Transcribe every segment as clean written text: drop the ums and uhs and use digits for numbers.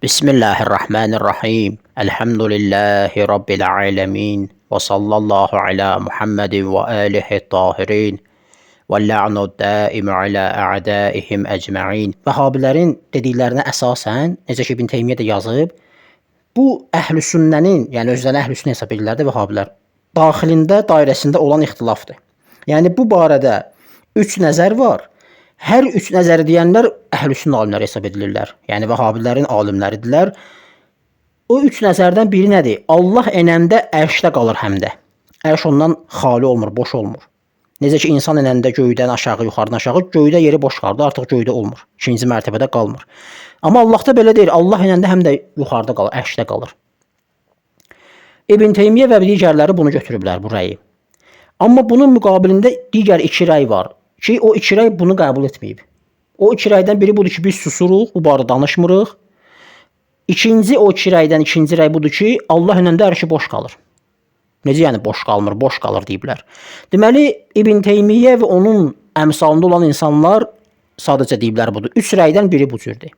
Bismillahirrahmanirrahim. Elhamdülillahi Rabbil alemin. Və sallallahu ala Muhammedin və alihi tahirin. Və la'nu daimu ala a'daihim ecma'in. Vəhabilərin dediklərinə əsasən, necə ki İbn Teymiyyə də yazıb, bu əhl-i sünnənin, yəni özlərini əhl-i sünnə hesab edirlər də vəhabilər, daxilində, dairəsində olan ixtilafdır. Yəni bu barədə üç nəzər var. Hər üç nəzəri deyənlər əhl-i sünnə alimləri hesab edilirlər. Yəni vəhabilərin alimləridirlər. O üç nəzərdən biri nədir? Allah enəndə ərşdə qalır həm də. Ərş ondan xali olmur, boş olmur. Necə ki insan enəndə göydən aşağı, yuxarıdan aşağı, göydə yeri boş qalır, artıq göydə olmur. İkinci mərtəbədə qalmır. Amma Allahda belə deyil. Allah enəndə həm də yuxarıda qalır, ərşdə qalır. İbn Teymiyyə və digərləri bunu götürüblər, bu rəyi. Amma bunun müqabilində digər iki rəy var ki, o iki rəy bunu qəbul etməyib. O iki rəydən biri budur ki, biz susuruq, bu barədə danışmırıq. İkinci o iki rəydən ikinci rəy budur ki, Allah enəndə ərşi boş qalır. Necə yəni boş qalmır, boş qalır deyiblər. Deməli İbn Teymiyyə və onun əmsalında olan insanlar sadəcə deyiblər budur. Üç rəydən biri bu cürdür.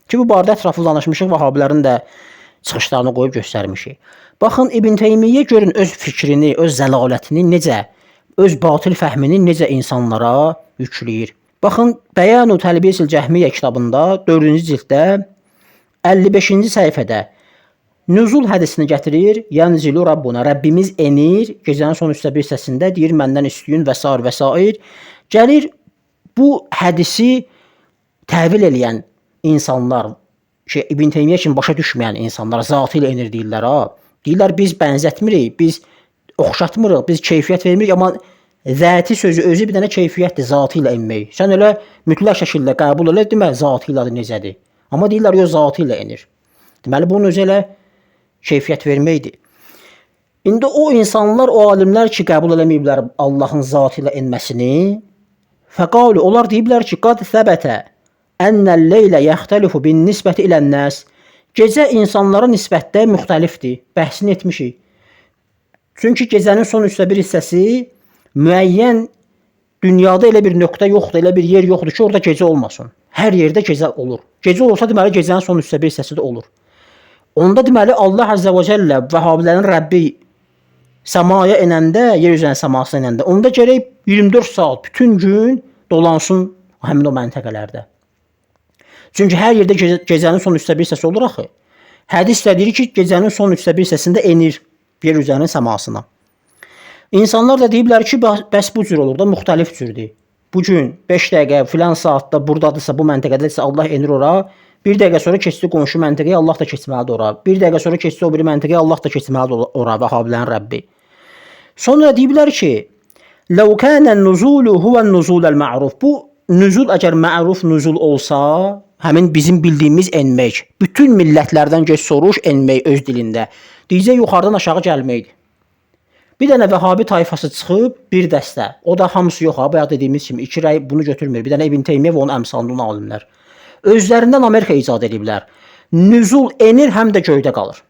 Ki bu barədə ətraflı danışmışıq, Vahabilərin də çıxışlarını qoyub göstərmişik. Baxın İbn Teymiyyə görün öz fikrini, öz zəlalətini necə, öz batil fəhmini necə insanlara yükləyir. Baxın Bəyanu Təlbisil Cəhmiyyə kitabında 4-cü cilddə 55-ci səhifədə nüzul hədisini gətirir. Yənzilu Rabbuna. Rəbbimiz enir gecənin son üçdə bir hissəsində deyir məndən istəyin və sair və sair. Gəlir bu hədisi təvil eləyən insanlar ki, İbn Teymiyyə kimi başa düşməyən insanlar zatı ilə enir deyirlər ha. Deyirlər biz bənzətmirik, biz oxşatmırıq, biz keyfiyyət vermirik, amma zəti sözü özü bir dənə keyfiyyətdir, zatı ilə enmək. Sən elə mütləq şəkildə qəbul elə, demə zatı ilə necədir. Amma deyirlər yox zatı ilə enir. Deməli bunun özü elə keyfiyyət verməkdir. İndi o insanlar, o alimlər ki, qəbul eləməyiblər Allahın zatı ilə enməsini, fəqalu onlar deyiblər ki, qad səbətə ennəl-leylə yəxtəlifu bin nisbəti ilən-nəs. Gecə insanlara nisbətdə müxtəlifdir. Bəhsini etmişik. Çünki gecənin son üçdə bir hissəsi müəyyən dünyada elə bir nöqtə yoxdur, elə bir yer yoxdur ki, orada gecə olmasın. Hər yerdə gecə olur. Gecə olsa deməli gecənin son üçdə bir hissəsi də olur. Onda deməli Allah Azza və Cəllə Vəhabilərin Rəbbi səmaya enəndə, yer üzərinin səmasına enəndə, onda gərək 24 saat bütün gün dolansın həmin o məntəqələrdə. Çünki hər yerdə gecənin son üçdə bir hissəsi olur axı. Hədis də deyir ki, gecənin son üçdə bir hissəsində enir yer üzərinin səmasına. İnsanlar da deyiblər ki, bəs bu cür olur da, müxtəlif cürdür. Bu gün 5 dəqiqə filan saatda burdadırsa, bu məntəqədədirsə Allah enir ora. Bir dəqiqə sonra keçdi qonşu məntəqəyə, Allah da keçməlidir ora. Bir dəqiqə sonra keçdi o biri məntəqəyə, Allah da keçməlidir ora, Vəhabilərin Rəbbi. Sonra deyiblər ki, "Ləv kana-n-nuzulu huve-n-nuzulul ma'ruf." Bu nüzul əgər ma'ruf nüzul olsa, həmin bizim bildiyimiz enmək, bütün millətlərdən geç soruş enmək öz dilində. Deyəcək yuxarıdan aşağı gəlməkdir. Bir dənə Vəhabi tayfası çıxıb bir dəstə. O da hamısı yox ha, bayaq dediyimiz kimi iki rəy bunu götürmür. Bir dənə İbn Teymiyyə və onun əmsalında olan alimlər. Özlərindən Amerika icad ediblər. Nüzul enir, həm də göydə qalır.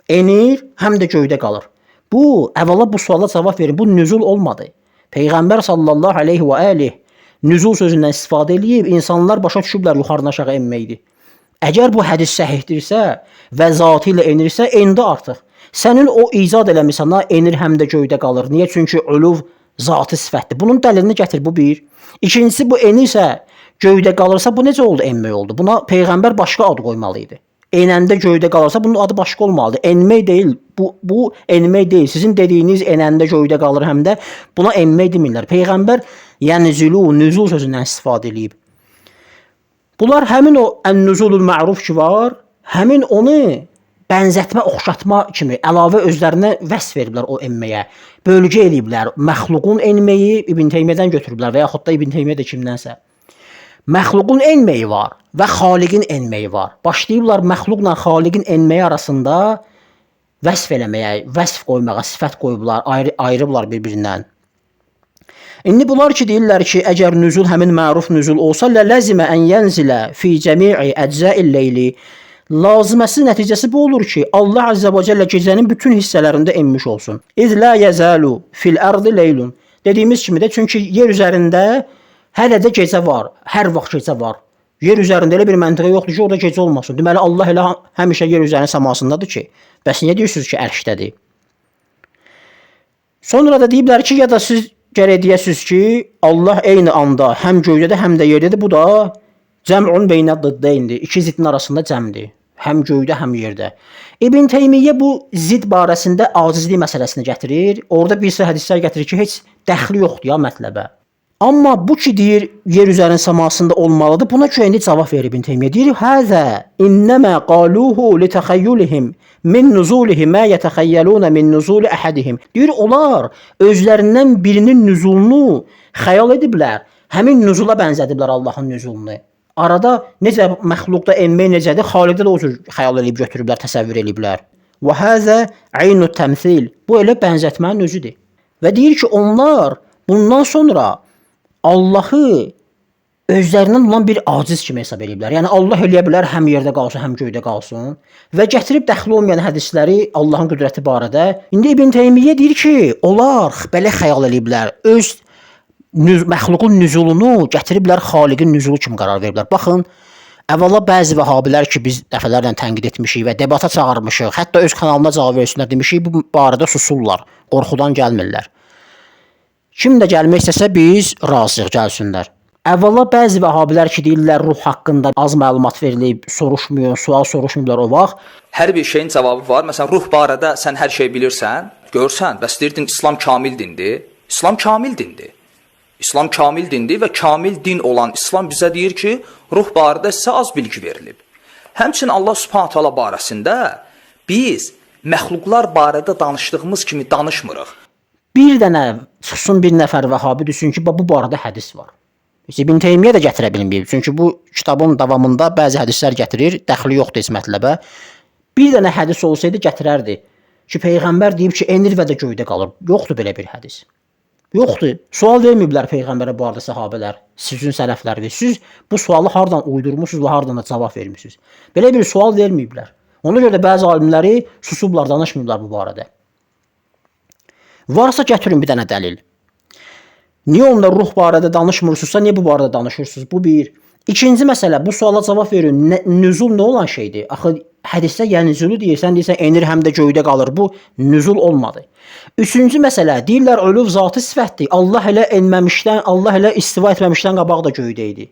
Enir, həm də göydə qalır. Bu, əvvəla bu suala cavab verin. Bu nüzul olmadı. Peyğəmbər sallallahu aleyhi və alih nüzul sözündən istifadə eləyib, insanlar başa düşüblər yuxarıdan aşağı enməkdir. Əgər bu hədis səhihdirsə və zatı ilə enirsə, endi artıq. Sənin o icad eləmisən, ha, enir həm də göydə qalır. Niyə? Çünki uluv zatı sifətdir. Bunun dəlilini gətir, bu bir. İkincisi, bu enirsə, göydə qalırsa, bu necə oldu enmək oldu? Buna Peyğəmbər başqa ad qoymalı idi. Enəndə göydə qalırsa, bunun adı başqa olmalıdır. Enmək deyil. Bu enmək deyil. Sizin dediyiniz enəndə göydə qalır həm də buna enmək demirlər. Peyğəmbər yənzulu, nüzul sözündən istifadə eləyib. Bunlar həmin o ən-nüzulul ma'ruf ki var, həmin onu bənzətmə, oxşatma kimi əlavə özlərinə vəsf veriblər o enməyə. Bölgə eləyiblər. Məxluqun enməyi İbn Teymiyədən götürüblər və yaxud da İbn Teymiyyə də kimdənsə. Məxluqun enməyi var və xaliqin enməyi var. Başlayıblar məxluqla xaliqin enməyi arasında vəsf eləməyə, vəsf qoymağa, sifət qoyublar, ayırıblar bir-birindən. İndi bunlar ki deyirlər ki, əgər nüzul həmin məruf nüzul olsa, ləzimə ən yənzilə fi cəmi'i eczəil leyli. Laziməsi nəticəsi bu olur ki, Allah Azza və Cəllə gecənin bütün hissələrində enmiş olsun. İz la yəzalu fil ardı leylun. Dediyimiz kimi də çünki yer üzərində hələ də gecə var, hər vaxt gecə var. Yer üzərində elə bir məntiqə yoxdur ki, orada gecə olmasın. Deməli Allah elə həmişə yer üzərinin səmasındadır ki. Bəs niyə deyirsiniz ki, ərşdədir? Sonra da deyiblər ki, ya da siz gərək deyəsiniz ki, Allah eyni anda həm göydədir, həm də yerdədir. Bu da cəm'un beynə dıddeyndir. İki ziddin arasında cəmdir. Həm göydə, həm yerdə. İbn Teymiyyə bu zidd barəsində acizlik məsələsini gətirir. Orada bir sıra hədislər gətirir ki, heç dəxli yoxdur ya mətləbə. Amma bu ki deyir yer üzərinin səmasında olmalıdır. Buna görə indi cavab verir İbn Teymiyyə. Deyir: "Həzə innəmə qaluhu litəxəyyulihim min nuzulihi ma yetəxəyyəluna min nuzuli əhədihim." Deyir onlar özlərindən birinin nüzulunu xəyal ediblər. Həmin nüzula bənzədiblər Allahın nüzulunu. Arada necə məxluqda enmək necədir, xaliqdə də o cür xəyal eləyib götürüblər, təsəvvür eləyiblər. Və həzə aynu təmsil. Bu elə bənzətmənin özüdür. Və deyir ki, onlar bundan sonra Allahı özlərindən olan bir aciz kimi hesab eləyiblər. Yəni Allah eləyə bilər həm yerdə qalsın, həm göydə qalsın və gətirib dəxli olmayan hədisləri Allahın qüdrəti barədə. İndi İbn Teymiyyə deyir ki, onlar belə xəyal eləyiblər. Öz məxluqun nüzulunu gətiriblər xaliqin nüzulu kimi qərar veriblər. Baxın, əvvəla bəzi vəhabilər ki, biz dəfələrlə tənqid etmişik və debata çağırmışıq, hətta öz kanalına cavab versinlər demişik, bu barədə susurlar, qorxudan gəlmirlər. Kim də gəlmək istəsə biz razıyıq, gəlsinlər. Əvvəla bəzi vəhabilər ki, deyirlər ruh haqqında az məlumat verilib, soruşmuyor, sual soruşmurlar o vaxt. Hər bir şeyin cavabı var. Məsələn, ruh barədə sən hər şey bilirsən, görsən, bəs deyirdin İslam kamil dindir. İslam kamil dindir. İslam kamil dindir və kamil din olan İslam bizə deyir ki, ruh barədə sizə az bilgi verilib. Həmçinin Allah Subhanahu taala barəsində biz məxluqlar barədə danışdığımız kimi danışmırıq. Bir dənə çıxsın bir nəfər vəhabi desin ki, bu barədə hədis var. Heç İbn Teymiyyə də gətirə bilməyib. Çünki bu kitabın davamında bəzi hədislər gətirir, dəxli yoxdur heç mətləbə. Bir dənə hədis olsaydı gətirərdi ki, peyğəmbər deyib ki, enir və də göydə qalır. Yoxdur belə bir hədis. Yoxdur. Sual verməyiblər peyğəmbərə bu arada səhabələr, sizin sələfləriniz. Siz bu sualı hardan uydurmusunuz və hardan da cavab vermisiniz? Belə bir sual verməyiblər. Ona görə də bəzi alimləri susublar, danışmıyıblar bu barədə. Varsa gətirin bir dənə dəlil. Niyə onda ruh barədə danışmırsınızsa, niyə bu barədə danışırsınız? Bu bir. İkinci məsələ, bu suala cavab verin. Nüzul nə olan şeydir? Axı hədisdə yənzülü deyirsən, deyirsən enir həm də göydə qalır. Bu nüzul olmadı. Üçüncü məsələ, deyirlər ölüv zatı sifətdir. Allah hələ enməmişdən, Allah hələ istiva etməmişdən qabaq da göydə idi.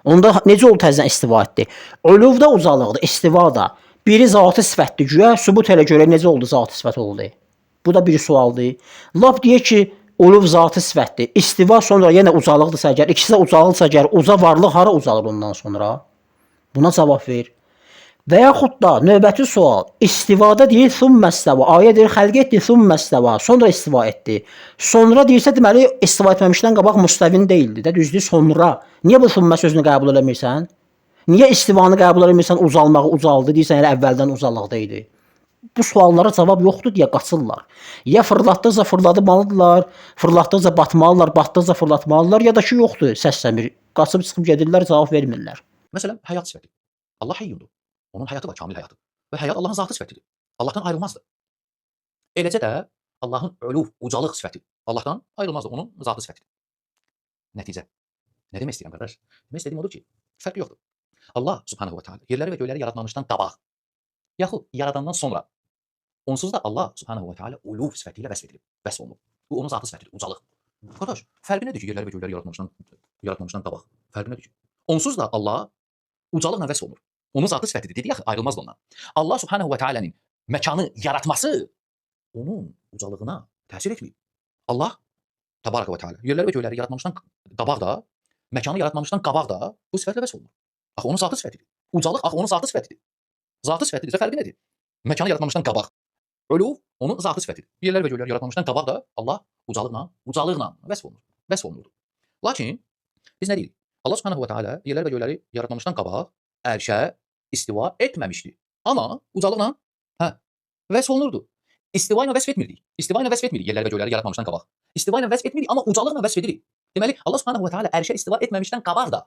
Onda necə oldu təzədən istiva etdi? Ölüv də ucalıqdır, istiva da. Biri zatı sifətdir güya, sübut elə görə necə oldu zatı sifət oldu? Bu da bir sualdır. Lap deyir ki, uluv zatı sifətdir. İstiva sonra yenə ucalıqdırsa əgər, ikisi də ucalıqdırsa əgər, uca varlıq hara ucalır ondan sonra? Buna cavab ver. Və yaxud da növbəti sual, istivada deyir thumməstəva, ayə deyir xəlq etdi thumməstəva, sonra istiva etdi. Sonra deyirsə deməli istiva etməmişdən qabaq müstəvin deyildi də, düzdür, sonra. Niyə bu thümmə sözünü qəbul eləmirsən? Niyə istivanı qəbul eləmirsən, ucalmağı ucaldı, deyirsən elə əvvəldən ucalıqda idi? Bu suallara cavab yoxdur deyə qaçırlar. Ya fırlatdıqca fırlatmalıdırlar, fırlatdıqca batmalıdırlar, batdıqca fırlatmalıdırlar, ya da ki yoxdur, səsləmir. Qaçıb çıxıb gedirlər, cavab vermirlər. Məsələn, həyat sifəti. Allah həyyundur. Onun həyatı var, kamil həyatı. Və həyat Allahın zatı sifətidir. Allahdan ayrılmazdır. Eləcə də Allahın uluv, ucalıq sifəti Allahdan ayrılmazdır. Onun zatı sifətidir. Nəticə. Nə demək istəyirəm qardaş? Demək istədiyim odur ki, fərqi yoxdur. Allah Subhanahu və Teala yerləri və göyləri yaratmamışdan qabaq, yaxud yaradandan sonra onsuz da Allah Subhanahu və Teala uluv sifəti ilə vəsf edilib, vəsf olunub. Bu onun zatı sifətidir, ucalıq. Qardaş, fərqi nədir ki, yerləri və göyləri yaratmamışdan qabaq? Fərqi nədir ki? Onsuz da Allah ucalıqla vəsf olunur. Onun zatı sifətidir, dedi axı, ayrılmazdı ondan. Allah Subhanahu və Teala'nın məkanı yaratması onun ucalığına təsir etməyib. Allah Təbaraka və Teala yerləri və göyləri yaratmamışdan qabaq da, məkanı yaratmamışdan qabaq da bu sifətlə vəsf olunur. Axı onun zatı sifətidir. Ucalıq axı onun zatı sifətidir. Zatı sifətidirsə fərqi nədir? Məkanı yaratmamışdan qabaq uluv onun zatı sifətidir. Yerləri və göyləri yaratmamışdan qabaq da Allah ucalıqla vəsf olunur. Vəsf olunurdu. Lakin biz nə deyirik? Allah Subhanahu və Teala yerləri və göyləri yaratmamışdan qabaq ərşə istiva etməmişdi. Amma ucalıqla vəsf olunurdu. İstiva ilə vəsf etmirdik. İstiva ilə vəsf etmirik yerləri və göyləri yaratmamışdan qabaq. İstiva ilə vəsf etmirik, amma ucalıqla vəsf edirik. Deməli Allah Subhanahu və Teala ərşə istiva etməmişdən qabaq da,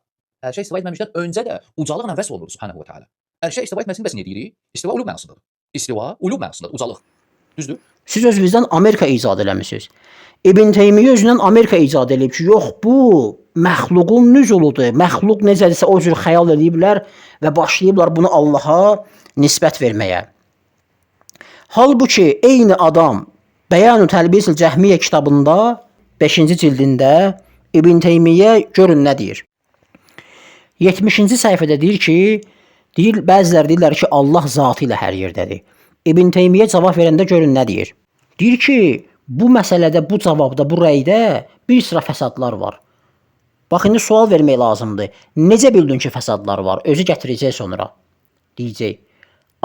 ərşə istiva etməmişdən öncə də ucalıqla vəsf olunur Subhanahu və Teala. Ərşə istiva etməsini bəs niyə deyirik? İstiva uluv mənasındadır. İstiva uluv mənasındadır, ucalıq. Düzdür? Siz özünüzdən Amerika icad eləmisiniz. İbn Teymiyyə özündən Amerika icad eləyib ki, yox bu məxluqun nüzuludur. Məxluq necədirsə o cür xəyal eləyiblər və başlayıblar bunu Allaha nisbət verməyə. Halbuki eyni adam Bəyan-ı Təlbisil Cəhmiyyə kitabında 5-ci cildində İbn Teymiyyə görün nə deyir. 70-ci səhifədə deyir ki, deyir bəziləri deyirlər ki, Allah zatı ilə hər yerdədir. İbn Teymiyyə cavab verəndə görün nə deyir. Deyir ki, bu məsələdə, bu cavabda, bu rəydə bir sıra fəsadlar var. Bax indi sual vermək lazımdır. Necə bildin ki, fəsadlar var? Özü gətirəcək sonra. Deyəcək.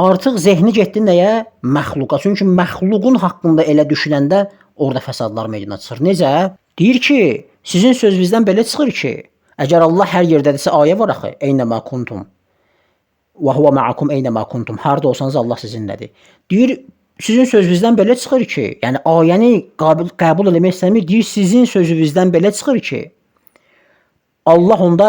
Artıq zehni getdi nəyə? Məxluqa. Çünki məxluqun haqqında elə düşünəndə orada fəsadlar meydana çıxır. Necə? Deyir ki, sizin sözünüzdən belə çıxır ki, əgər Allah hər yerdədirsə ayə var axı, eynəmə kuntum. Və huve ma'akum eynəmə kuntum. Harda olsanız Allah sizinlədir. Deyir, sizin sözünüzdən belə çıxır ki, yəni ayəni qəbul eləmək istəmir. Deyir, sizin sözünüzdən belə çıxır ki, Allah onda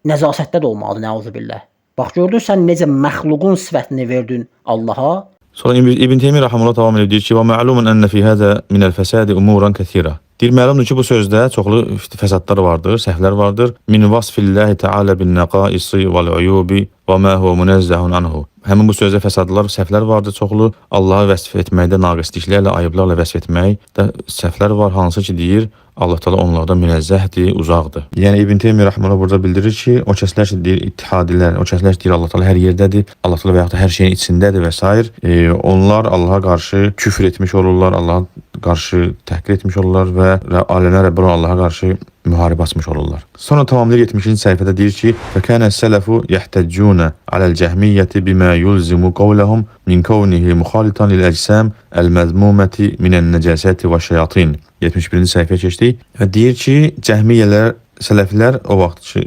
nəzasətdə də olmalıdır, nəuzubillah. Bax gördün sən necə məxluqun sifətini verdin Allaha? Sonra İbn Teymiyyə rahimehullah davam edir deyir ki, və ma'lumun enne fi hada minel fesadi umuran kesira. Deyir məlumdur ki, bu sözdə çoxlu fəsadlar vardır, səhvlər vardır. Min vasfillahi teala bin naqaisi vel uyubi və ma huve munezzehun anhu. Həmin bu sözdə fəsadlar, səhvlər vardır çoxlu. Allahı vəsf etməkdə naqisliklərlə, ayıblarla vəsf etməkdə səhvlər var, hansı ki deyir Allah Teala onlardan münezzəhdir, uzaqdır. Yəni İbn Teymiyyə rahimehullah burada bildirir ki, o kəslər ki deyir ittihadilər, o kəslər ki deyir Allah Teala hər yerdədir, Allah Teala və yaxud da hər şeyin içindədir və sair. Onlar Allaha qarşı küfr etmiş olurlar, Allaha qarşı təhqir etmiş olurlar və aləmlər Rəbbi olan Allaha qarşı müharibə açmış olurlar. Sonra tamamlayır 70-ci səhifədə deyir ki: "Fəkənə sələfu yehtəccuna aləl-cəhmiyyəti bima yulzimu qawlahum min kawnihi muxalitan lil-əcsam el-məzmumati minən-nəcasati və-şeyatin." 71-ci səhifəyə keçdik və deyir ki, cəhmiyyələr, sələflər o vaxtki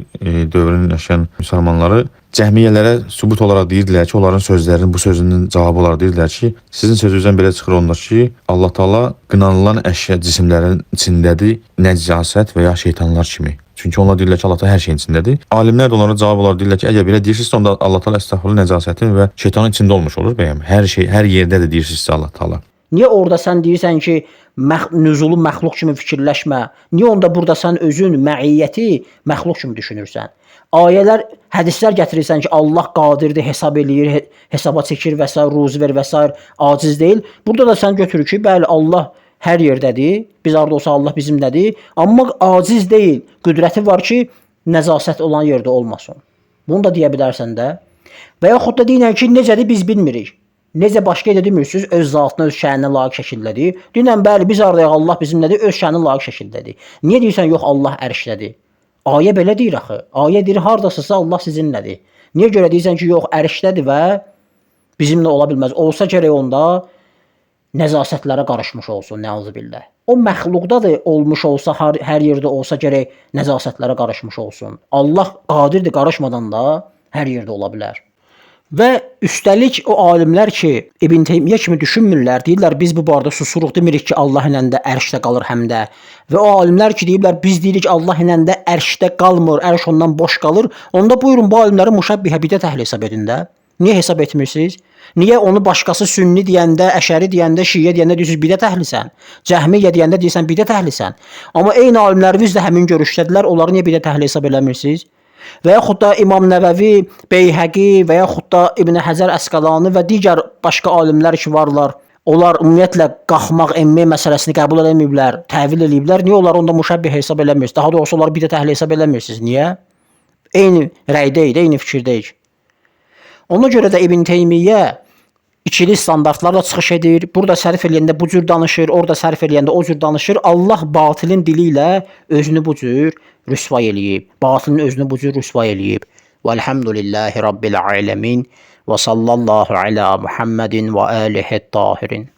dövrün yaşayan müsəlmanları cəhmiyyələrə sübut olaraq deyirdilər ki, onların sözlərinin bu sözünün cavabı olaraq deyirdilər ki, sizin sözünüzdən belə çıxır onlar ki, Allah Taala qınanılan əşya cisimlərin içindədir, nəcasət və ya şeytanlar kimi. Çünki onlar deyirlər ki, Allah Taala hər şeyin içindədir. Alimlər də onlara cavab olaraq deyirlər ki, əgər belə deyirsinizsə, onda Allah Taala əstəğfurullah nəcasətin və şeytanın içində olmuş olur bəyəm. Hər şey, hər yerdədir deyirsinizsə Allah Taala. Niyə orada sən deyirsən ki, nüzulu məxluq kimi fikirləşmə? Niyə onda burada sən özün məiyyəti məxluq kimi düşünürsən? Ayələr, hədislər gətirirsən ki, Allah qadirdir, hesab eləyir, hesaba çəkir və sair, ruzi ver və sair, aciz deyil. Burada da sən götür ki, bəli Allah hər yerdədir. Biz harda olsa Allah bizimlədir. Amma aciz deyil. Qüdrəti var ki, nəzasət olan yerdə olmasın. Bunu da deyə bilərsən də. Və yaxud da deyirlər ki, necədir biz bilmirik. Necə başqa yerdə demirsiniz, öz zatına, öz şəninə layiq şəkildədir. Deyirəm, bəli, biz hardayıq, Allah bizimlədir, öz şəninə layiq şəkildədir. Niyə deyirsən, yox, Allah ərşdədir? Ayə belə deyir axı. Ayə deyir, hardasınızsa Allah sizinlədir. Niyə görə deyirsən ki, yox, ərşdədir və bizimlə ola bilməz. Olsa gərək onda nəzasətlərə qarışmış olsun, nəuzubillah. O məxluqdadır, olmuş olsa, hər yerdə olsa gərək nəzasətlərə qarışmış olsun. Allah qadirdir, qarışmadan da hər yerdə ola bilər. Və üstəlik o alimlər ki, İbn Teymiyyə kimi düşünmürlər, deyirlər biz bu barədə susuruq, demirik ki, Allah ilə də ərşdə qalır həm də. Və o alimlər ki, deyirlər biz deyirik Allah ilə də ərşdə qalmır, ərş ondan boş qalır. Onda buyurun bu alimləri müşəbbihə bidət əhli hesab edin də. Niyə hesab etmirsiniz? Niyə onu başqası sünni deyəndə, əşəri deyəndə, şiə deyəndə deyirsiniz bidət əhlisən? Cəhmiyyə deyəndə deyirsən bidət əhlisən. Amma eyni alimlərimiz də həmin görüşdədirlər, onları niyə bidət əhli hesab eləmirsiniz? Və yaxud da İmam Nəvəvi, Beyhəqi və yaxud da İbn Həzər Əsqalani və digər başqa alimlər ki varlar, onlar ümumiyyətlə qalxmaq, enmək məsələsini qəbul eləməyiblər, təvil eləyiblər. Niyə onları onda müşəbbih hesab eləmirsiniz? Daha doğrusu onları bidət əhli hesab eləmirsiniz. Niyə? Eyni rəydəyik, eyni fikirdəyik. Ona görə də İbn Teymiyyə ikili standartlarla çıxış edir. Burada sərf eləyəndə bu cür danışır, orada sərf eləyəndə o cür danışır. Allah batilin dili ilə özünü bu cür rüsvay eləyib. Batilin özünü bu cür rüsvay eləyib. Velhamdülillahi Rabbil aləmin və sallallahu alə Muhammedin və alihi tahirin.